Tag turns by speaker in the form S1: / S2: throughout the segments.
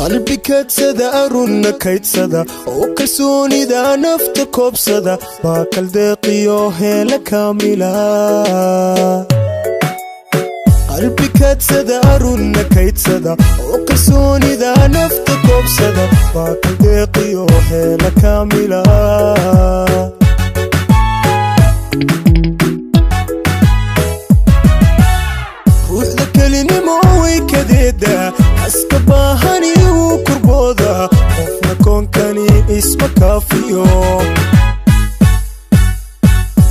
S1: Qalbi kaadsada, arunna kaydsada, oo kalsoonida nafta koobsada, baa kaldeeqiyo heela kaamila. Qalbi kaadsada, arunna kaydsada, oo kalsoonida nafta koobsada, baa kaldeeqiyo heela kaamila. Ruuxda kelinimo way kadeedaa, kaska baahani wuu kurboodaa, qofna koonkani isma kaafiyo.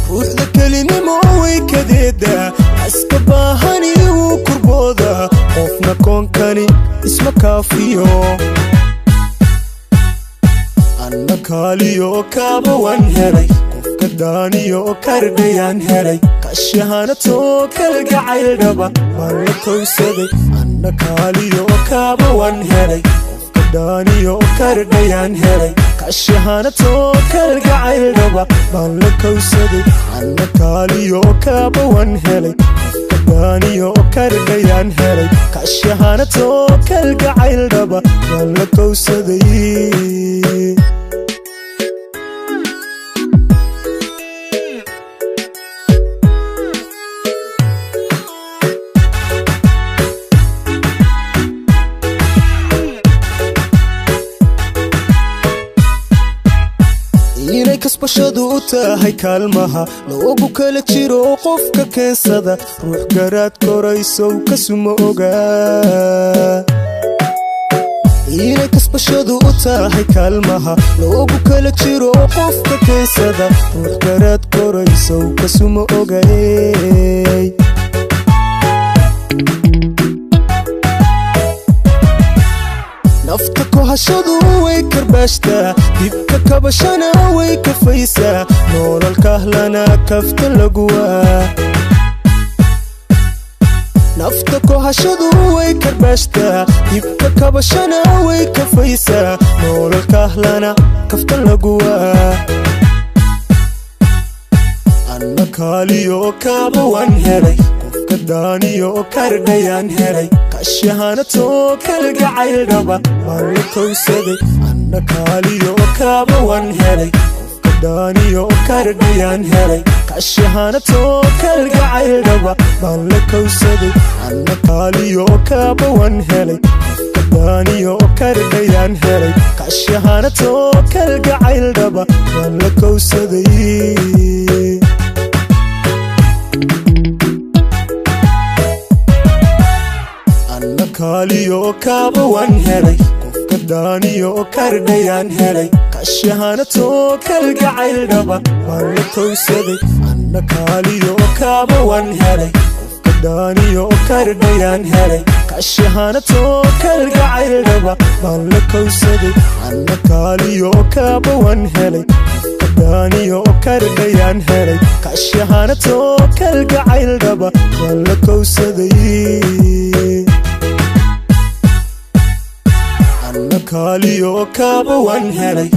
S1: Ruuxda kelinimo way kadeedaa, kaska baahani wuu kurboodaa, qofna koonkani isma kaafiyo. Anna kaaliyo kaaba waan helay, qofka daaniyo kardhayaan helay, kashahanatoo kalgacayldhaba baan la kowsaday. Anna kaaliyo kaaba waan helay, qofka daaniyo kardhayaan helay, kashahanatoo kalgacayldhaba baan la kowsaday. Anna kaaliyo kaaba waan helay, qofka daaniyo kardhayaan helay, kashahanatoo kalgacayldhaba baan la kowsaday. Inay kasbashadu u tahay kaalmaha loogu kala jiro qofka keensada, ruux garaad koraysow kasuma ogaa. Inay kasbashadu u tahay kaalmaha loogu kala jiro qofka keensada, ruux garaad koraysow kasuma ogay. Nafta kohashadu way karbaashtaa, dibka kabashana way kafaysaa, noolalkahlana kafta laguwaa. Nafta kohashadu way karbaashtaa, dibka kabashana way kafaysaa, noolalkahlana kafta laguwaa. Anna kaaliyo kaaba waan helay, qofka daaniyo kardhayaan helay, kashahanatoo kalgacayldhaba baan la kowsaday. Anna kaaliyo kaaba waan helay, qofka daaniyo kardhayaan helay, kashahanatoo kalgacayldhaba baan la kowsaday. Anna kaaliyo kaaba waan helay, qofka daaniyo kardhayaan helay, kashahanatoo kalgacayldhaba baan la kowsaday. Anna kaaliyo kaaba waan helay, qofka daaniyo kardhayaan helay, kashahanatoo kalgacayldhaba baan la kowsaday. Anna kaaliyo kaaba waan helay, qofka daaniyo kardhayaan helay, kashahanatoo kalgacayldhaba baan la kowsaday. Anna kaaliyo kaaba waan helay, qofka daaniyo kardhayaan helay, kashahanatoo kalgacayldhaba baan la kowsaday. Anna kaaliyo kaaba waan helay,